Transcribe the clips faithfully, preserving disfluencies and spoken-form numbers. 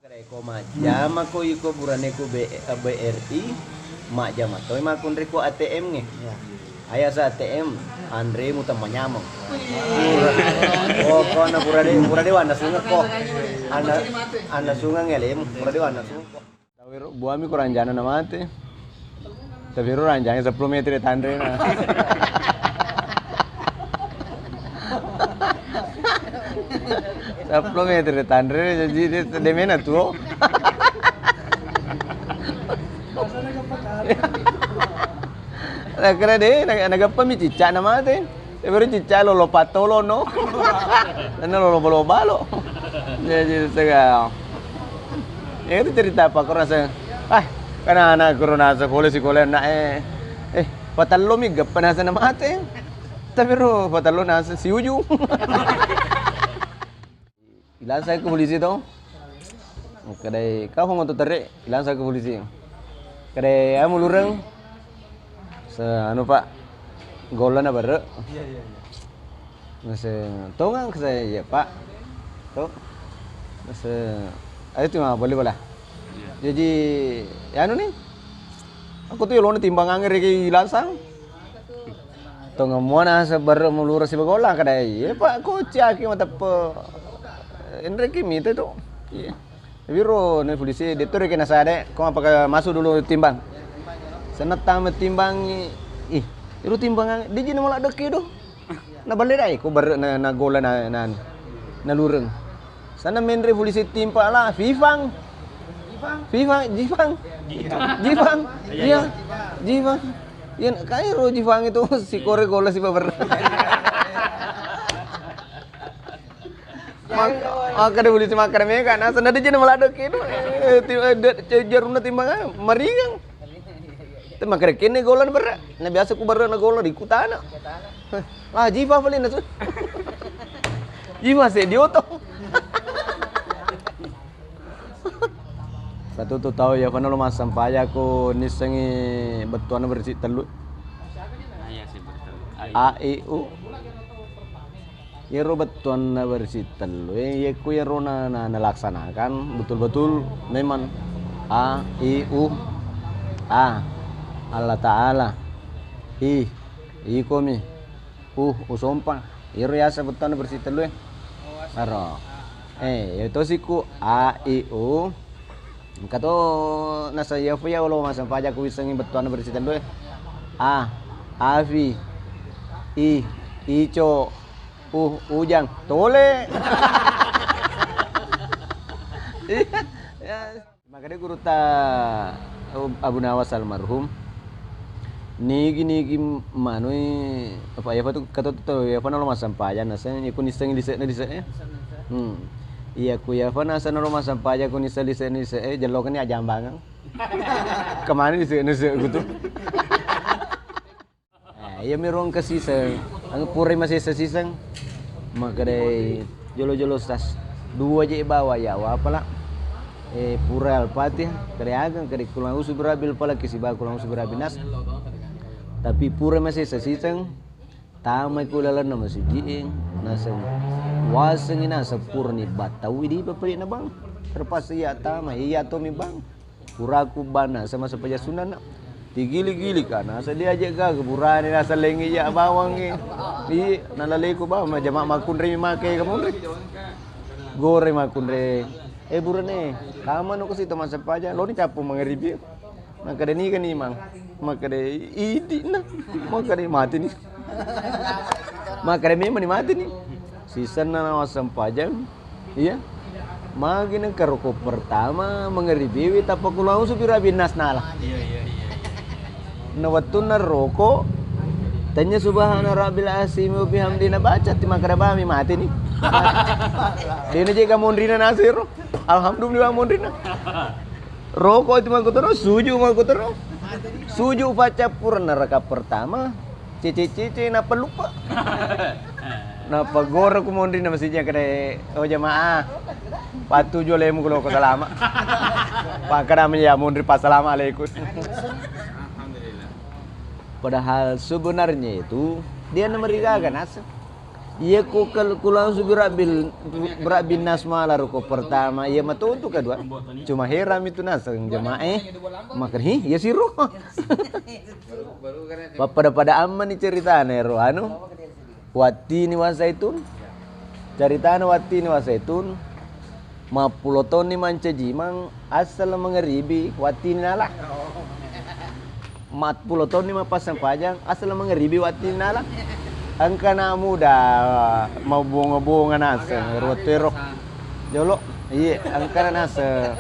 Reko majjama ko iko burane ko B-, B R I, majjama toi makkunre ko A T M nge. Iya. Ayasa A T M, anremu temmanyameng. Pura, oh, ko na pura de, pura de wanna sungeng ko. Anna, anna sungeng alemu, pura de wanna sungeng ko. Tawero buami ko ranjana na mate. Tapi ro ranjangnge seppulo meter tanrena. Seppulo meter tanrena, jadi de-, demena tuo. Nah, kena de, na-, nagappa mi cicak na mate. Ero cicak lolo patolono. Nana lolo balo-balo. Jadi sega. Ya itu cerita apa kau rasa? Ah, karena anak guru nasa boleh sekolah anak eh. Eh, patallo mi gappa nasa na mate. Tapi ro patallo nasa siuju. Ilansai ke polisi to. Kedai kau mau tuh tere, ilansai ke polisi. Kedai anu lureng. Se anu Pak, golla na barre. Iya, iya, iya. Nase tongang ke saya, "Iya Pak." To. Nase ayo tuh boleh bola. Iya. Jadi ya anu nih. Aku tuh ya lo timbangan reki ilansang. Tongemmuana sebar mulura sibagola kada, "Iya Pak, kuciaki mateppe." Enreki mite tu. Iya. Tapi ro ne polisi, "Detto reke nasade, ko apakah masuk dulu timbang?" Senna tama timbangi. Ih, iru timbangan, diji na mala dekke do. Na balle dai ko barre na, na gola na, na, na lureng. Sana menre polisi timpa lah, Fifang. Fifang, Jifang. Jifang. Iya, Jifang. Iya, kairo Jifang itu si kore gola si babar. Mak-, makkeda polisi makkeda mega, naseng na dejena maladde kino. Eh, ti-, eh, de-, ce-, jarunna timbang, ah, maringang. Te makkeda kene gola na berre. Na biasa ku berre na gola di kutana. Lah, Jifa paling nasu. Jifa se di oto. Satu tu tau ya, fana lo massempajang ko nissengi bettuanna bersi tellu. Ah, iya sih, bertellu. Ah, iya. A, I, U. Iyaro bettuanna bersi tellu e, iyekku iyaro na, na, nalaksanakan betul-betul memang A, I, U, A, Allah Ta'ala, I, ikomi, U, usompa. Iyaro yaseng bettuanna bersi tellu e. Aro. Eh, iya tosi ku A, I, U. Engka to nasa iya fuya lo massempajang ku wissengi bettuanna bersi tellu e. A, Afi, I, Ico, Uh, Ujang. Tole. Iya. Ya. Makanya gurutta, uh, Abu Nawas almarhum. Nigi-nigi manui apa ya, apa tu kata tu ya, apa nalo massempajang naseng, ya ku nissengi lise'na lise'e. Hmm. Iya ku ya, apa nasa nalo massempajang ku nisseng lise'na lise'e, jellokenni ajambangang. Kemana lise'na lise'e gitu. Eh, iya mi ruang kasiseng. Ang purai masessa siseng. Makkedai jolo-jolo sas. Dua je bawa ya, wa pala. Eh, pura Al-Fatihah, kade ageng, kade kulang usu birabil pala kisiba kulang usu birabil nas. Tapi pura masessa siseng. Tamai ku lalenna masiji, naseng. Wasengi naseng purani battau idi papalina bang. Terpaksa iya tama, iya tomi bang. Puraku bana sama sepaja sunana. Tigili-gili kana, sedia aja gaga burane nasalengi ya bawangi. Iya, nalaleku ba, majama makunre make kamunre. Gore makunre. Eh, burane, kamano kasi teman sepaja, lo ni capu mangaribi. Makkeda niga ni mang? Makkeda idi na. Makkeda mati ni. Makkeda memang ni mati ni. Sisenna nawassempajang. Iya. Magi nengka roko pertama mangaribiwi tappa kulausu birabi nas nala. Iya, iya, iya. Na wettunna roko, tanya subhana rabbil azim wa bihamdi nabaca ti makkeda bami mati ni. Dena jega monrina nasero. Alhamdulillah monrina. Roko ti makkutoro, suju makkutoro. Suju paccappureng na raka pertama. Cece-cece nappa lupa. Nappa goro ku monri na masijja kene, "Oh jamaah, pattuju alemu ku loko salama." Pakkada menya monri, "Assalamualaikum." Alhamdulillah. Padahal sebenarnya itu dia namarigaga naseng. Iya ko kal-, ku langsung berabbil, berabbil nas mala ro ko pertama, iya mato tu kedua. Cuma heran itu naseng jamaah, eh, makan, "Hi, iya siro." Pappada-pada amma ni ceritana ro anu, wattini Wa Zaitun. Ceritana wattini Wa Zaitun, mappulo taunni mancaji imang, asal mangaribi wattini nala. Mappulo taunni mappassempajang, asal mangaribi wattini nala. Engka na muda mau bonga-bonga naseng, ero wettu ero. Jolo, iye, engka na naseng.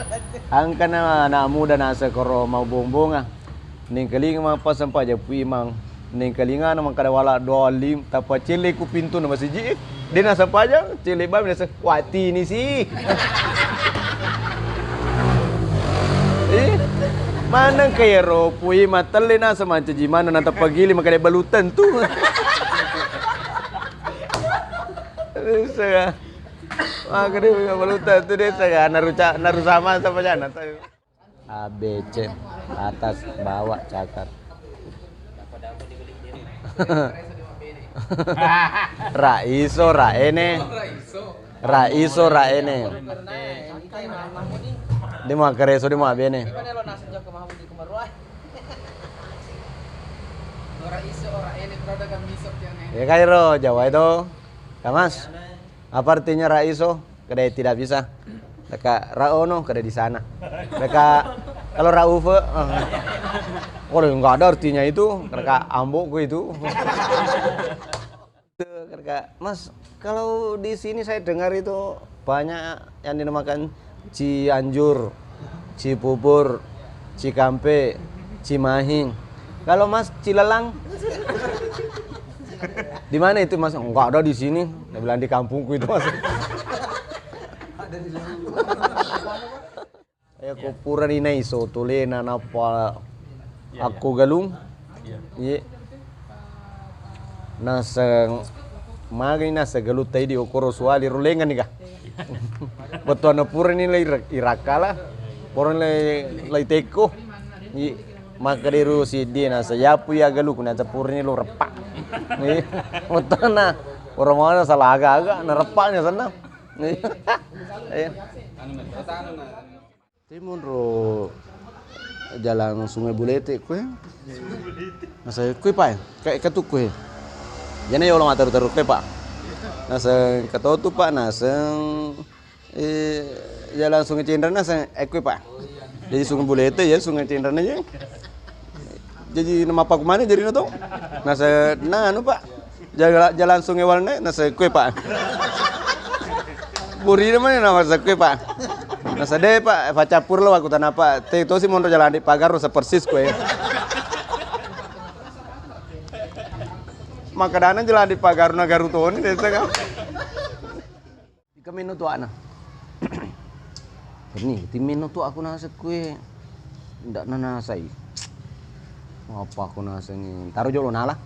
Engka na anak muda naseng koro mau bonga-bonga. Nengkalinga mappassempajang Pu Imang. Nengkalingana makkada wala doang lim, tappa celle ku pintuna masiji. De nasempajang, celle bami naseng, "Wattini si." Eh, maneng ka iyaro Pu Imang telle naseng mancaji maneng natappa gili makkada baluteng tu. Desa. Makkada baluteng tu desa ya, naruca-, narusama sempajang. A B C, atas, bawah, cakar. Ra iso, ra ene. Ra iso, ra ene. De makkareso, de mabbene. Ya kairo, Jawa itu. Kamas. Apa artinya ra iso? Kada tidak bisa. Deka ra ono, kada di sana. Deka kalau ra ufe, eh. Kalau nggak ada artinya itu, deka ambokku itu. Deka, "Mas, kalau di sini saya dengar itu banyak yang dinamakan Cianjur, Cibubur, Cikampe, Cimahi. Kalau Mas Cilelang?" "Di mana itu, Mas?" "Nggak ada di sini." Dia bilang, "Di kampungku itu, Mas." Ayo, ko purani naiso tolena nappa akko galung. Iya. Naseng magani naseng galutta idi okoro suali rulengan nika. Bettuanna purani lai ira-, irakkala. Purani lai, lai tekko. Iya. Makkaderu siddi naseng yapu ya galuku naseng purani lo reppa. Iya. Bettuanna orang mana salah aga-aga nareppanya senna. Iya. Iya. Timunro jalan Sungai Bulete kue. Naseng kue, Pak, kayak ketuk kue. Jana ya Allah mataru-taru kue, Pak. Naseng ketotu, Pak, naseng, eh, jalan Sungai Cendana naseng, eh, kue, Pak. Jadi Sungai Bulete ya, Sungai Cendana ya. Jaji namappaku maneng jarina to? Naseng, nah, anu, Pak. Jala-, jalan Sungai Walne, naseng kue, Pak. Burina maneng naseng kue, Pak. Naseng de, Pak, pacappur lo aku tanah, Pak. Te tosi monro jalan di Pagaru sepersis kue. Makadana jalan di Pagaru na garu toni desa kan. Ika menno tuana. Ini, ti menno tu aku naseng kue. Ndak nanasai. Apa aku naseng taro jolo nala.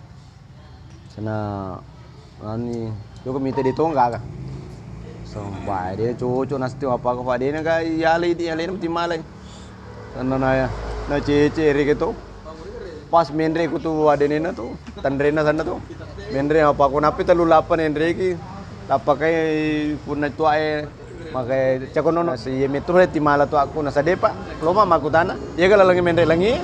Sena ani joko mite de tongga ka. Sembai de cocok nasti apa aku padena ka yale di yale ti malai. Tanna naya, na cece reke to. Pas menre ku tu adenena tu, tenrena sanna tu. Menre apa ku napi telu lapan enreki. Tappakai punna tuae makai cako nono si metu ti mala tu aku nasa depa. Loma makutana. Iya ga lalengi menre langi.